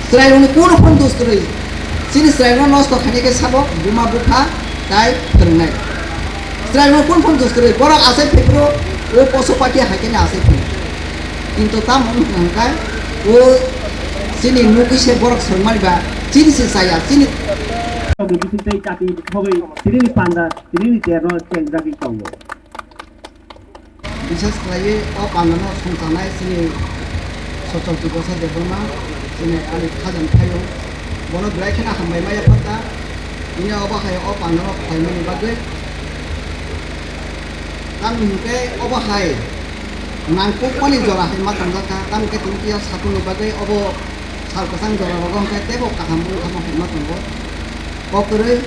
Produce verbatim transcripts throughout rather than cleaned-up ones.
Chwrairokni kunu phone dus kwrwi. Chini chwrairokno nosto khainai khe sabo buma bupha tai phwrwngnai. Chwrairokno kunu phone dus kwrwi. Borok achai phaiphuru o poso paki hai khe achai phai. Kintu tamo wngkha hwnkhe o chini nugwi se borok swrwngmani ba chini se chaya, chini Bising tei chati thogwi tini ni panda tini ni terno chengjagwi tongo. Bishes khlaiwi o pandano songchanai chini Sochol Tiprasa Debbarma, chini ani khajani phaiyung. Bono belai kheno hambai ma yaphar ta. Tini obo hai o pandano khlaimani bagwi. Tamni hwnkhe obo hai nangkukmani jora hai ma tangjak kha. Tamni hwnkhe tini phiya sakuni bagwi obo Sal kwchang jora rogo hwnkhe teibo kaham wng thangma hwnma tongo. Kok kwrwi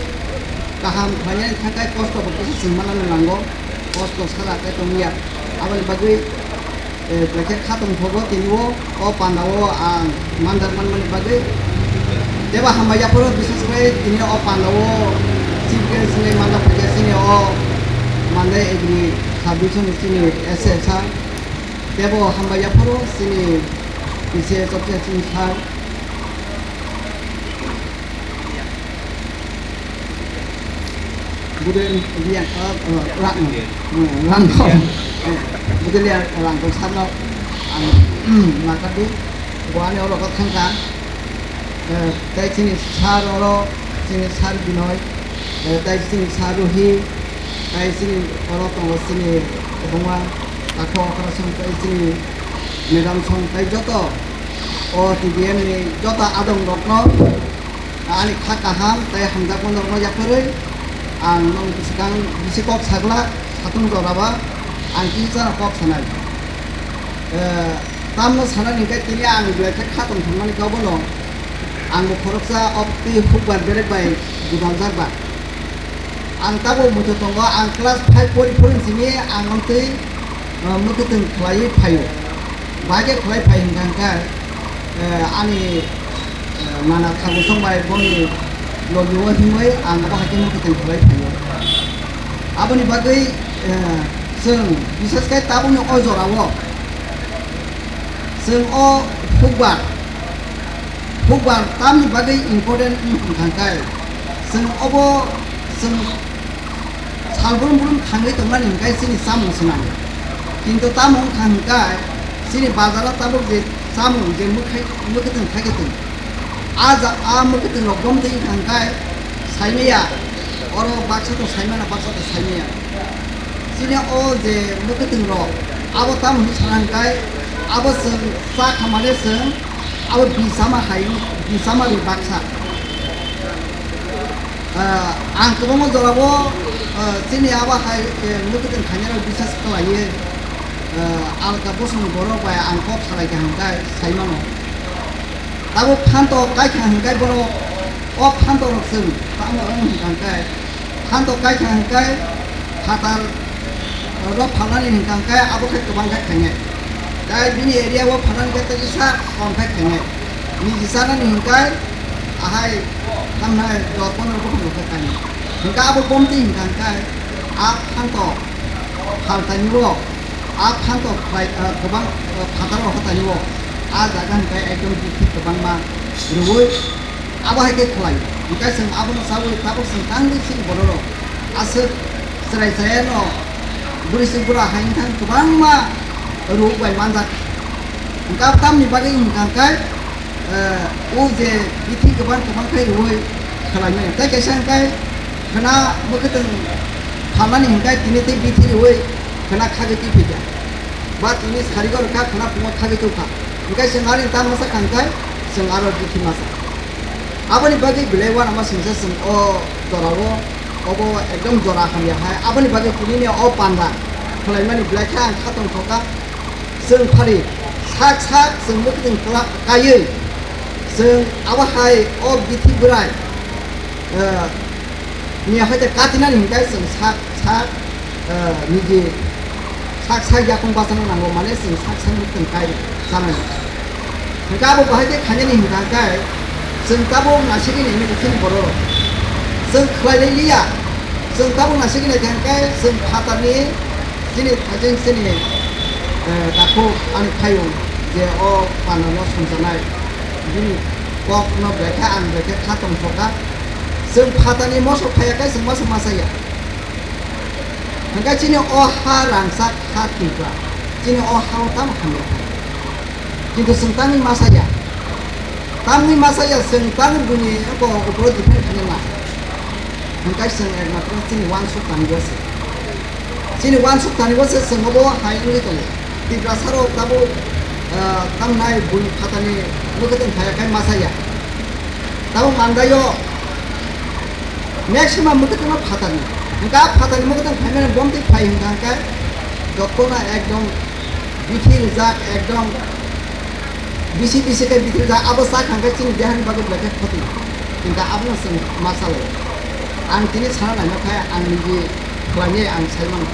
kaham khlainani thangkhai kosto bo kisa chwng manna nango. Kosto sala khe tongya. Aboni bagwi, eh, belai khe kha tongthogo tini o, o panda o ang mandar manmani bagwi. Teibo hambai yaphuru bishes khlai tini o panda o chief guest wngwi manda phaikha chini o Mandai agri sub division ni chini S A sir. Teibo hambai yaphuru chini P C S officer chini sir. Budel Liang, uh, uh, Rang, uh, Rangkong. Uh, Budel Liang Rangkong sir no ang, um, nakadi. Bo ani oro kok thangkha. Eh, tei chini sir oro, chini sir Binoy, eh, tei chini sir Ruhi, tei chini oro tongo chini kwbangma takhuk okra song tei chini madam song tei joto o T D M ni joto adong rokno ani kha kaham tei hamjakma rokno yaphurwi ang nong bwskang bisi kok saglak satung jora ba ang kisa kok sanai. Eh, Tamno sanani hwnkhe tini ang belai khe kha tongthokmani khe obono ang bo khoroksa o twi hukbar berek bai gwdaljak ba. Ang tabuk muitu tongo, ang class five pori pori simi ang amtwi, uh, mwkhwtwng khlaiwi phaio. Bahai khe khlai phai hwnkha hwnkhe, uh, ani, uh, nana thabu song bai boni logi o himwi ang abo hai khe mwkhwtwng khlai phaio. Aboni bagwi, uh, chwng bishes khe tabukni o jorao Chwng o hukbar, hukbar tamni bagwi important wng thangkhai, chwng obo chwng sal brum brum thangwi tongnani hwnkhe chini chamung swnam. Kintu tamo wngkha hwnkhe chini bazaro tabuk je chamung je mwkhai-, mwkhwtwng khaikhe tong. A ja-, a mwkhwtwng rok bomtwi wngkha hwnkhe saimaya, oro baksa to saimano, baksa to saimaya. Chini o je mwkhwtwng rok, abo tamo hinwi sana hwnkhe, abo chwng cha khamani chwng abo bisama hai, bisama ri baksa. Ah, ang kwbangma jorao, ah, chini abo hai, eh, mwkhwtwng khainai rok bisas khlaiwi, ah, alka bosongni borok bai ang kok salai kha hwnkhe sai mano. Tabuk phanto kai kha hwnkhe bono o phanto rok chwng tamo wng hwnkha hwnkhe phanto kai kha hwnkhe phatar rok phalnani hwnkha hwnkhe abo khe kwbang khe khainai. Tai bini area o phalnani khe tei kisa kom khe khainai. Niji chanani hwnkhe ahai tamo dos pondro bwkhak rok khe khainai. Hwnkhe abo bomtwi hwnkha hwnkhe a phanto phaltaini o, a phanto khlai, ah, kwbang, ah, phataro hotani o, a jaga hwnkhe ekdom bithi kwbangma rwui abo hai khe khlai. Hwnkhe chwng abono chaui tabuk chwng tangwi chini bororok aswk chwrai chayano bwrwi chwng bura hai wngthang kwbangma rwui bai manjak. Hwnkhe abo tamni bagwi hwnkha hwnkhe Eh, o je bithi kwbang kwbang khe rwui khlaimani. Tei kaisa hwnkhe khwna mwkhwtwng phalnani hwnkhe tini tei bithi rwui khwna khagwi twi phaikha. Ba tini sarigo rwkha khwna phungo khagwi tongkha. Hwnkhe chwng ani ta masa kha hwnkhe chwng aro bithi masa. Aboni bagwi belai uanama singsa chwng o jorao obo ekdom jora hamya hai. Aboni bagwi tini ni o panda khlaimani belai khe ang kha tongthokha. Chwng phari sak sak chwng mwkhwtwng kla-, kaiwi chwng abo hai o bithi bwrai, eh, ni hai khe katinani hwnkhe chwng sak sak, eh, niji sak sak yakung bachana nango, mane chwng sak sak mwkhwtwng kai chanani. Hwnkhe abo bahai khe khainani hwnkha hwnkhe chwng tabuk naisingni nini chini borok chwng khlai lai liya, chwng tabuk naisingni hwnkhe chwng phatarni Chini thajeng chini, eh, takhuk ani phayung je o pandano songchanai, bini Kokno belai khe ang belai khe kha tongthokha. Chwng phatarni mosok phaiya khe chwng masa masa ya. Hwnkhe chini o ha rangchak ha Tripura, chini o ha-o tamo hamya phai. Kintu chwng tamni masa ya. Tamni masa ya, chwng tamni buini abo uporo depend khaina na. Hwnkhe chwng ekmatro chini uansuk tangwi se. Chini uansuk tangwi se chwng obo hai wngwi tongo. Tiprasa rok tabuk, ah, tamnai buini phatarni mwkhwtwng phaiya khe masa ya. Tabuk mandaio maximum mwkhwtwngno phatarni. Hwnkhe a phatarni mwkhwtwng phaimani bomtwi phai hwnkha hwnkhe jotono ekdom bithi rijak, ekdom bisi bisi khe bithi rijak, abo chak hwnkhe chini dehani bagwi belai khe khoti. Hwnkhe abono chwng ma chalai. Ang tini sana naima khe ang niji khlainai ang sai mano.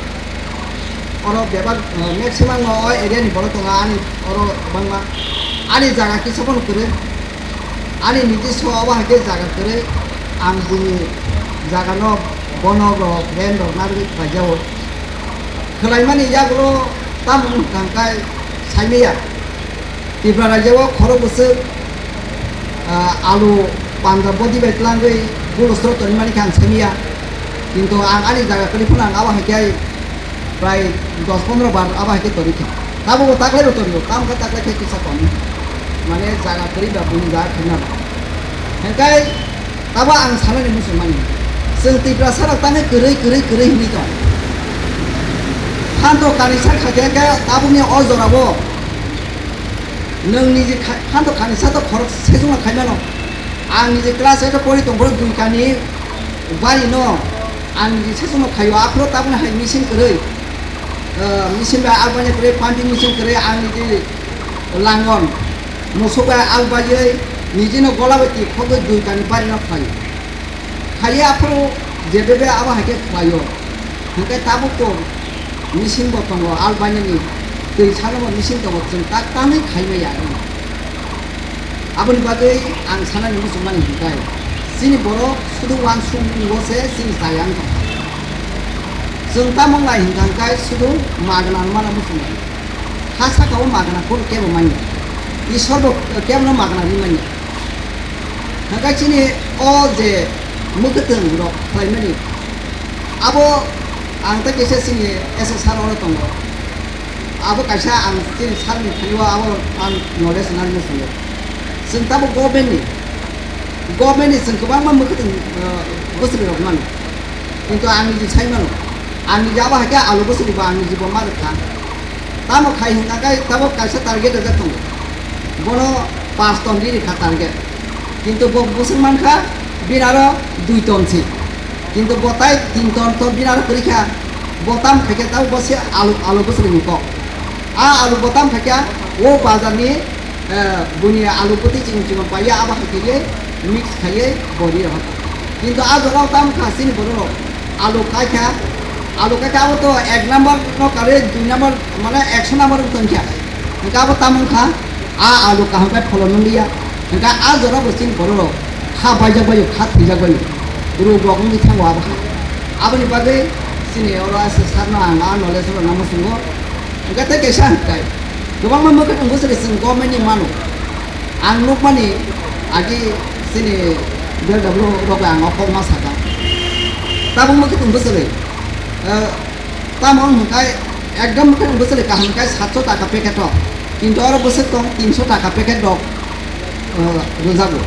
Oro bebak, eh, maximum no o area ni borok tongo ani oro kwbangma. Ani jaga kisa phano kwrwi. Ani niji so abo hai khe jaga kwrwi, ang buini jaga no bono rok, rent rok narwgwi khlai jao. Khlaimani yagulo tamo wng thang khai saimaya. Tripura rajyo o khorok bwswk, ah, alu Punjab bodi bai twlangwi bulusro tonwi mani khe ang saimaya. Kintu ang ani jaga kwrwi phano ang abo hai khe prai dos pondro bar abo hai khe tori kha. Tabuk bo taklai bo tori o, kam khe taklai khe kisa tonwi. Mane jaga kwrwi ba buini jaga khaina ba. Hwnkhe abo ang sanani muchungmani. Chwng Tiprasa rok tangwi kwrwi, kwrwi, kwrwi hinwi tong. Phanto kanisa kha khe, khe tabukni o jorao nwng niji kha-, phanto kanisa to khorok sejongma khaimano. Ang niji class eight o pori tongphuru dui kani bari no ang niji sejongma khaio. Aphuru tabukni hai machine kwrwi, eh, machine bai albaina kwrwi, pumping machine kwrwi ang niji langon. Musuk bai albai nijino gola bai twi khogwi dui kani bari no khlai. Khlai aphuru jebebe abo hai khe khlaio. Hwnkhe tabuk to machine bo tongo albainani, twi sano bo machine tongo, chwng tak tangwi khai maya. Aboni bagwi ang sanani muchungmani hwnkhe chini borok sudu uansukmung bo se chini chaya wng tongkha. Chwng tamo wngnai hwnkha hwnkhe sudu magna mano muchungnai. Ha saka o magna kunu kebo manya. Isor bo kebo no magna ri manya. Hwnkhe chini o je mwkhwtwng rok khlaimani, abo ang tei kaisa chini S S R oro tongo. Abo kaisa ang chini sir ni thani o abo ang knowledge nani muchungo. Chwng tabuk government ni, government ni chwng kwbangma mwkhwtwng, uh, bwswk rok mano. Kintu ang niji sai mano, ang niji abo hai khe alu bwswk bo ang niji bo ma rwkha. Tamo khai hwnkha khe tabuk kaisa target rijak tongo, bono panch ton ri rwkha target, kintu bo bwswk mankha bini aro dui ton se, kintu bo tai tin ton to bini aro kwrwi kha, bo tamo khai khe tabuk bo se alu, alu bwswk ni kok, a alu bo tamo khai khe o bazar ni Eh, buini alu bwtwi chikon chikon paiya, abo hai khe mix khaiwi bori rok. Kintu a jora o tamo kha chini borok rok alu kai kha, alu kai kha abo to ek number no karwi dui number mane ekso number wng tong kha. Hwnkhe abo tamo wng kha a alu kaham khe pholon wng liya. Hwnkhe a jora bo chini borok rok kha baijak bai kha thwijak bai rok rok wngwi thango abo kha. Aboni bagwi chini oro S S R no ang a knowledge rwna muchungo. Hwnkhe tei kaisa hwnkhe kwbangma mwkhwtwng bwswk chwng government ni mano. Ang nukmani agi chini B L W rok ang o kokma sakha. Tabuk mwkhwtwng bwswk, eh, tamo hwnkhe ekdom mwkhwtwng bwswk kaham khe satso taka packet o. Kintu oro bwswk tong tinso taka packet rok, eh, rwjago.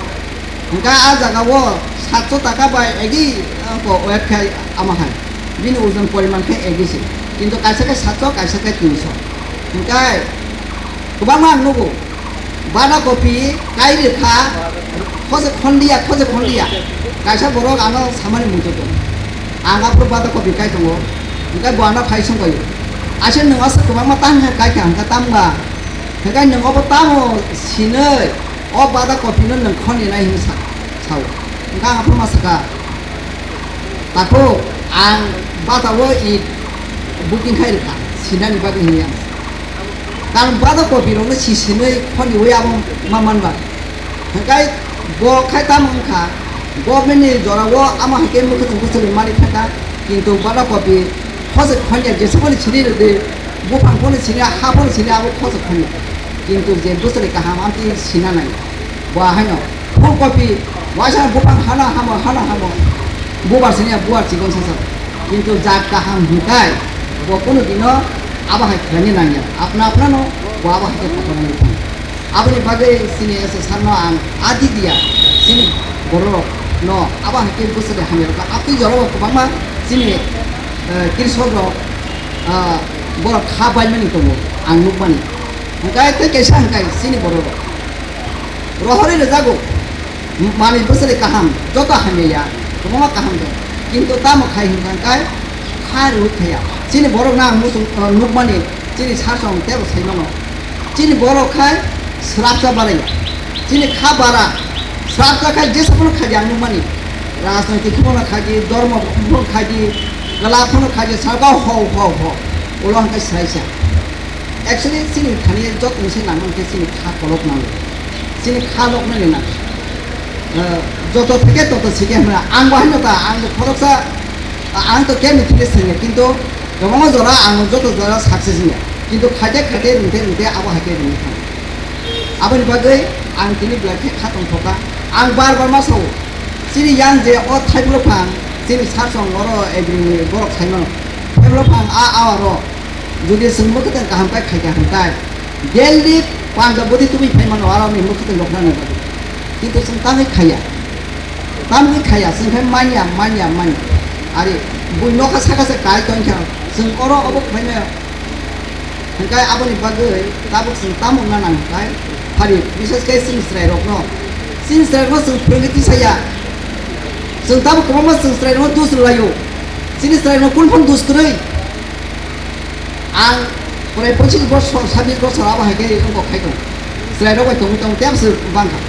Hwnkhe a jaga o satso taka bai egi, eh, ko wet khai ama hai. Bini ojon poriman khe egi se. Kintu kaisa khe satso, kaisa khe tinso. Hwnkhe kwbangma ang nugo. Bada kopi kai rwkha, khose khondiya, khose khondiya. Kaisa borok ano samani muitu tong. Ang aphuru bada kopi kai tongo. Hwnkhe bo ano phai songkhaio. Ase nwng asa kwbangma tang khe kai kha hwnkhe tamo ba. Hwnkhe nwng obo tamo sinoi. O bada kopi no nwng khoni nai hinwi sa, sao. Hwnkhe ang aphuru ma sakha, "Takhuk, ang bada o it booking khai rwkha, sinani bagwi," hinwi ang. Karon bada kopi rok no si sinwi khoni wi abo ma manba. Hwnkhe bo khai tamo wngkha, government ni jora o amo hai khe mwkhwtwng bwswk mani thangkha, kintu bada kopi khosok khoni ya, jesa phano sini rwdi, buphang phano sini, ha phano sini, abo khosok khoni. Kintu je bwswk kaham amtwi sina nai. Bo haino, Phulkopi, waisa buphang hana hamo, hana hamo. Bubar siniya bubar chikon sasa. Kintu jat kaham hwnkhe bo kunu dino abo hai khlaina nangya. Apna apna no bo abo hai khe khato nangya. Aboni bagwi chini S S R no ang adi diya. Chini borok no abo hai khe bwswk hamya rwkha. Aboni jora bo kwbangma chini, eh, kirsok rok, ah, borok kha baimani tongo ang nukmani. Hwnkhe tei kaisa hwnkhe chini borok rok. Rohorwi rwjago, manwi bwswrwi kaham, joto hamya ya, kwbangma kaham dong. Kintu tamo khai hwnkha khe kha rwui thaya. Chini borok no ang muchung, uh, nukmani, chini sasong tebo sai mano. Chini borok khai srapsa baraya. Chini kha bara, srapsa khai jesa phano khaidi ang nukmani. Rajnoitik phano khaidi, dhormo phano khaidi, kwla phano khaidi, saka ho ho ho. Ulo hwnkhe sraisa. Actually, chini thani jotoni se nang mankhe chini kha kolok nango. Chini kha loknani nang. Eh, joto theke toto sike hwnna. Ang bo haino ta, ang bo khoroksa, a-, ang to kemi thile senge, kintu kwbangma jora ang joto jora success wngya. Kintu khaide khaide rwngte rwngte abo haikhe rwngwi thango. Aboni bagwi ang tini belai khe kha tongthoka. Ang bar bar ma sao. Chini yang je o thaibulo phang, chini sasong oro ebrini borok sai mano. Thaibulo phang a awaro. Jodi chwng mwkhwtwng kaham khe khaikha hwnkhe, daily panda bwtwi tubui phai mano, aroni mwkhwtwng rok nani bagwi. Kintu chwng tamwi khaiya. Tamwi khaiya, chwng khe manya, manya, manya. Ari, bui nokha saka se kai tongkha, chwng oro obo khlaimaya. Hwnkhe aboni bagwi tabuk chwng tamo wngna nang khe, hari, bises khe chini chwrairokno, chini chwrairokno chwng phwrwngwi tisaya. Chwng tabuk kwbangma chwng chwrairokno dus rwlaio. Chini chwrairokno kunu phano dus kwrwi. Ang prai pochis bosor, sabis bosor abo hai khe wngkok khai tongo. Chwrairok bai tongwi tongwi tei bwswk bangkha.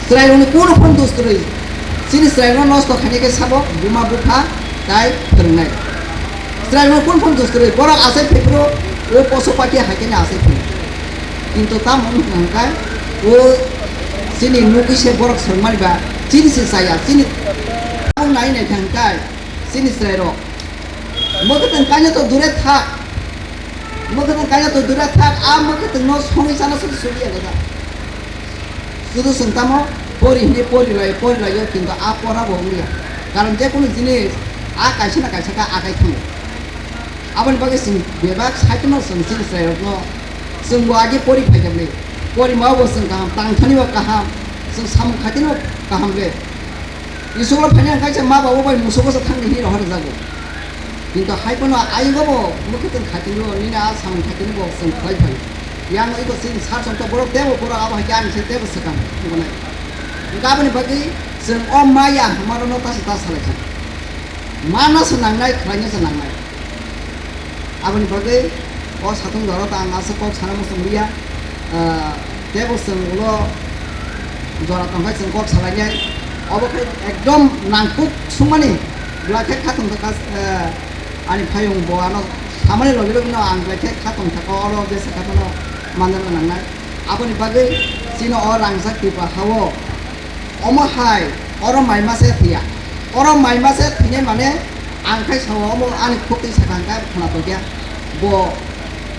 Chwrairokni kunu phano dus kwrwi. Chini chwrairokno nosto khainai khe sabo buma bupha tai phwrwngnai. Chwrairokno kunu phano dus kwrwi. Borok achai phaiphuru o poso patia hai khe achai phai. Kintu tamo wngkha hwnkhe o chini nugwi se borok swrwngmani ba chini se chaya, chini nai nai kha hwnkhe chini chwrairok. Mwkhwtwng kainwi to dure thak. Mwkhwtwng kainwi to dure thak. A mwkhwtwngno songwi chana se suliya gada. Sudu chwng tamo pori hinwi pori lai, pori laio, kintu a pora bo wngya. Karon je kunu jinis a kaisa na kaisa khe akai thango. Aboni bagwi chwng bebak saichwrwngno chwng chini chwrairokno chwng bo agi pori phaikha bwle. Pori mao bo chwng kaham, tangthani bo kaham, chwng samung khaitino kaham le. School o phaina hwnkhe se ma babu bai musugo se thangdi hinwi rohor rwjago. Kintu hai phano ayugo bo mwkhwtwng khaitino nini a samung khaitino bo chwng khlai phai. Yang iko chini sar songkha borok tebo borok abo hai khe ani se tebo swkang tongnai. Hwnkhe aboni bagwi chwng o maya hwnmarokno tasa ta salai kha. Mana se nangnai, khlaina se nangnai. Aboni bagwi o satung jora ta ang aswk kok sana muchung liya. Ah, tebo chwng ulo jora tongkha chwng kok salainai. Obo khe ekdom nangkuk sungmani belai khe kha tongthaka, eh, ani phayung bo ano samani logi logi no ang belai khe kha tongthaka oro jesa kha phano manjana nangnai. Aboni bagwi chini o rangchak Tripura hao omo hai oro maima se thwiya. Oro maima se thwinai mane ang khai sao omo ani khuk twi sakha hwnkhe khna tongkhe bo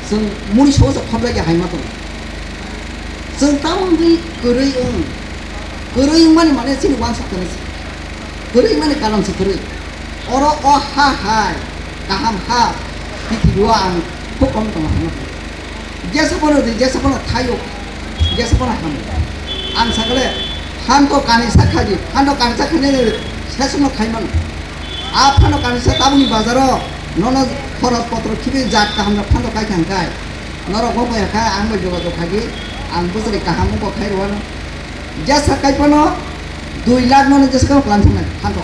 chwng muni sobo se khoblai ya hai ma tongo. Chwng tamo wngwi kwrwi wng. Kwrwi wngmani mane chini uansuk kwrwi se. Kwrwi wngmani karon se kwrwi. Oro o ha hai kaham ha pithibio ang khuk kom tongo hwnwi. Jesa bono di, jesa bono thaio, jesa bono hamo. Ang sakale phanto kanisa khaidi, phanto kanisa khainai sesongno khaimano. A phanto kanisa tabukni bazaro nono khoros potro khibi jat kaham rok phanto kai thang kai. Norok bo kaya kha ang bai jogajog khaidi, ang bwswrwi kaham wngkha khai rwano. Jesa kai phano dui lakh no jesa kai plan thangnai phanto.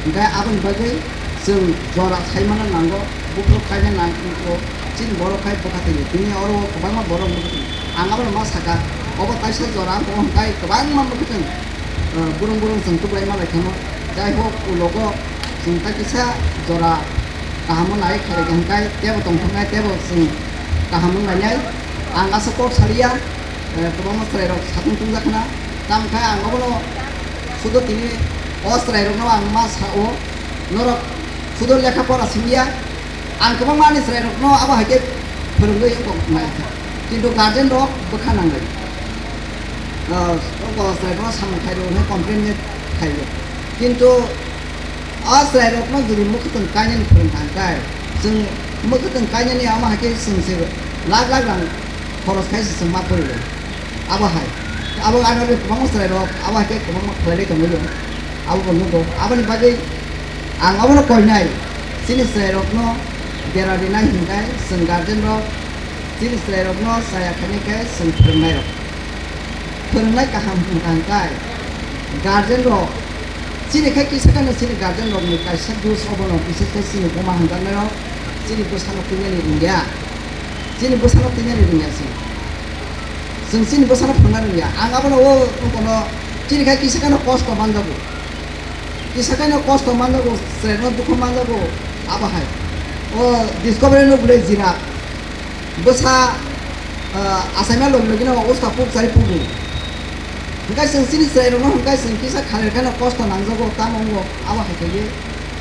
Hingke aboni bagwi chwng jora saimano nango, buphuru kaina nango, chini borok khai bwkha twi tini oro o kwbangma borok nukgo. Ang abono ma saka, obo kaisa jora ang tongo hwnkhe kwbangma nukgo chwng, eh, burung burung chwng tuklai ma lai kheno. Jai hok, ulogo chwng tai kisa jora kahamo nai khairokhe hwnkhe tebo tongthoknai, tebo chwng kaham wnglainai. Ang aswk kok saliya. Eh, kwbangma chwrairok satung tungjakhna. Tamkhe ang obono sudo tini o chwrairokno ang ma sao, norok sudo lekha pora simiya. Ang kwbangma ani chwrairokno abo hai khe phwrwngwi wngkok naikha. Kintu guardian rok bwkha nanglai. Ah, o chwrairokno samung khairok hwnwi complain khaio. Kintu a chwrairokno jodi mwkhwtwng kainani phwrwng thangkhai, chwng mwkhwtwng kainani amo hai khe chwng se lakh lakh rang khoros khai se chwng ma phorio. Abo hai. Abo ano kwbangma chwrairok abo hai khe kwbangma khlailai tonglaio. Abo bo nugo. Aboni bagwi ang abono koinai, chini chwrairokno dera rinai hwnkhe chwng guardian rok chini chwrairokno chaya khainai khe chwng phwrwngnairok. Phwrwngnai kaham wngkha hwnkhe guardian rok chini khai kisa kheno chini guardian rokni kaisa dos obono bises khe chini buma hamjaknairok chini bwsano twinani rwngya. Chini bwsano twinani rwngya chwng. Chwng chini bwsano phwrwngna rwngya. Ang abono o wngkano chini khai kisa kheno kosto manjago. Kisa kheno kosto manjago, chwraino dukhu manjago, abo hai. O Discovery no bwlai jira. Bwsa, ah, achaima logi logi no usta puk chari pugu. Hwnkhe chwng chini chwrairokno hwnkhe chwng kisa khalir kheno kosto nangjago, tamo wngo, abo hai khe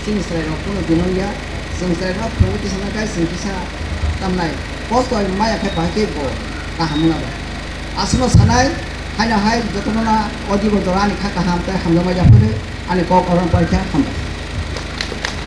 chini chwrairok phano dinong ya. Chwng chwrairok phano kisa nangkhe chwng kisa tamnai kosto maya khe bahai khe bo kaham wngna ba. Aswkno sanai, haino hai jotono na o dibo jora ani kha kaham tei hamjakma yaphuru ani kok oron pore khe hambai.